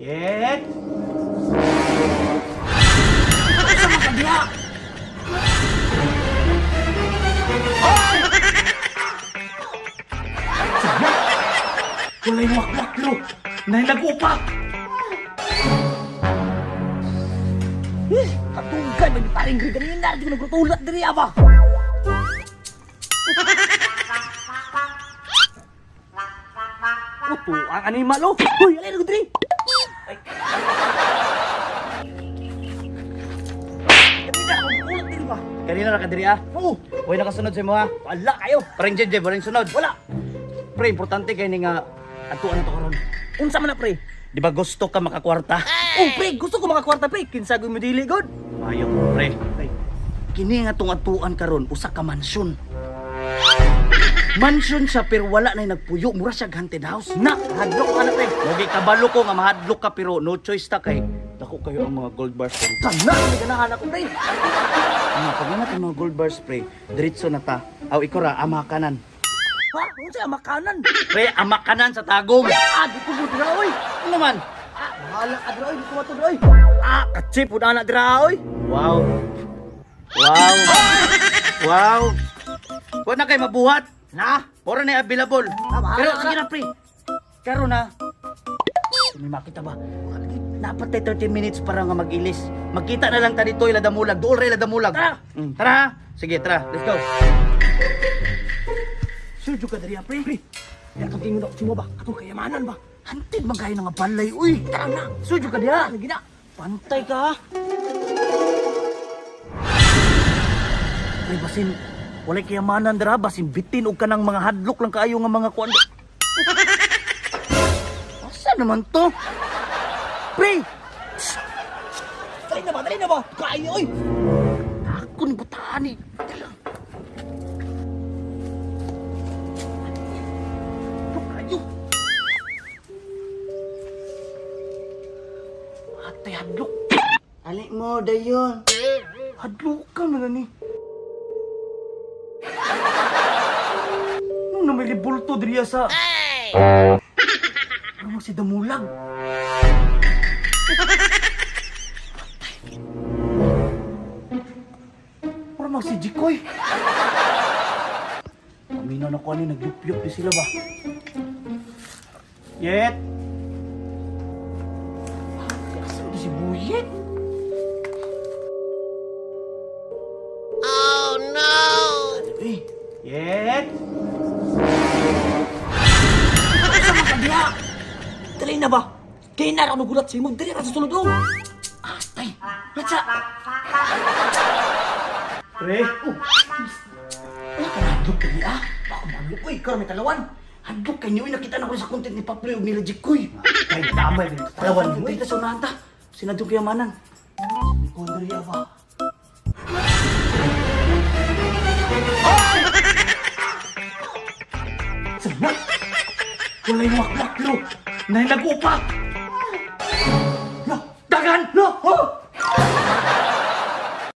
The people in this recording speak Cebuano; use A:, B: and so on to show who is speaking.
A: Yet!
B: Sa mga diha!
A: Sana! Walay wakwak lo! Nay nag-upak!
B: Eh, katugay ba ni paring ganina di ko nagrutulat diri aba. Uto ang animal oh. Uy, alay na diri. Ay. Ganina ako nagrutulat diri ba?
A: Kanina ra ka diri ah.
B: Oo,
A: Huwag nakasunod sa imo ha.
B: wala kayo.
A: Parang JJ, walang sunod.
B: Wala.
A: Pre, importante kay ni nga atuan na to karon.
B: Unsa man na pre?
A: Di ba gusto ka makakwarta?
B: Oh pre, gusto ko makakwarta pre. Kinsa ko mo dili god.
A: Mayo, pre. Kini nga tong atuan karon usa ka mansyon. Mansyon siya pero wala na nagpuyo, mura siya haunted house.
B: Na, hadlok ka na pre.
A: Mogi kabalo ko nga mahadlok ka pero no choice ta kay dako kayo ang mga gold bars pre.
B: Kana, may ganahan ako pre.
A: Ano, pag na natin mga gold bars pre, diretso na ta. Aw ikaw ra ama kanan.
B: Ha, unsa ang makanan?
A: Pre, ama kanan sa tagom.
B: Ah, di ko mo dira oy.
A: Ano naman?
B: Ah, bahala ka dira oy, di ko mato dira oy. Ah, kachi pud ana dira oy.
A: Wow. Wow. Wow. Wa na kay mabuhat.
B: Na,
A: Ora na available.
B: Ah, bahala
A: Pero
B: ka
A: sige
B: na.
A: na pre. Karon na. May makita ba? Dapat tay 30 minutes para nga mag-ilis. Magkita na lang ta dito ila damulag. Duol ra ila damulag.
B: Tara.
A: Tara. Ha? Sige, tara. Let's go. Sure ka diri ah, pre.
B: Pre, atong ingon ako simo ba? Atong kayamanan ba?
A: Hantid man kayo nga balay uy.
B: Tara na.
A: Sure ka diha.
B: Lagi na.
A: Pantay ka ha. Pre, basin walay kayamanan dira basin bitin og kanang mga hadlok lang kaayo nga mga kuan. Asa naman to? Pre,
B: Dali na ba? Dali na ba? Kayo oy.
A: ako ni butaan ni. Dala. Kayo. Atay hadlok.
C: Ali mo, dayon.
A: Hadlok ka na ni. Nung na may libulto diriya sa... Ano si Damulag? Patay. Parang mag si Jikoy. Paminaw na ko ano, nagyup-yup di sila ba? Yet! Ah, Asan to si Buyet? Oh no! Eh, Yet!
B: Sa mga diha. Dali na ba? Kay na ra nagulat sa imo. Dali ra sa sulod oh. Atay. Latsa.
A: Pre!
B: Oh. Wala ka hadlok kay ah. Baka madlok oy, karon may talawan.
A: Hadlok kay niyo, nakita na ko sa content ni Paploy ug nila Jikoy.
B: Kay damay din. Talawan mo.
A: Dito sa unahan ta. Sinadyong kayamanan.
B: Ko diri ba?
A: Sana! Walay wakwak lo! Nay nag-upak!
B: No.
A: Dagan!
B: No. Oh.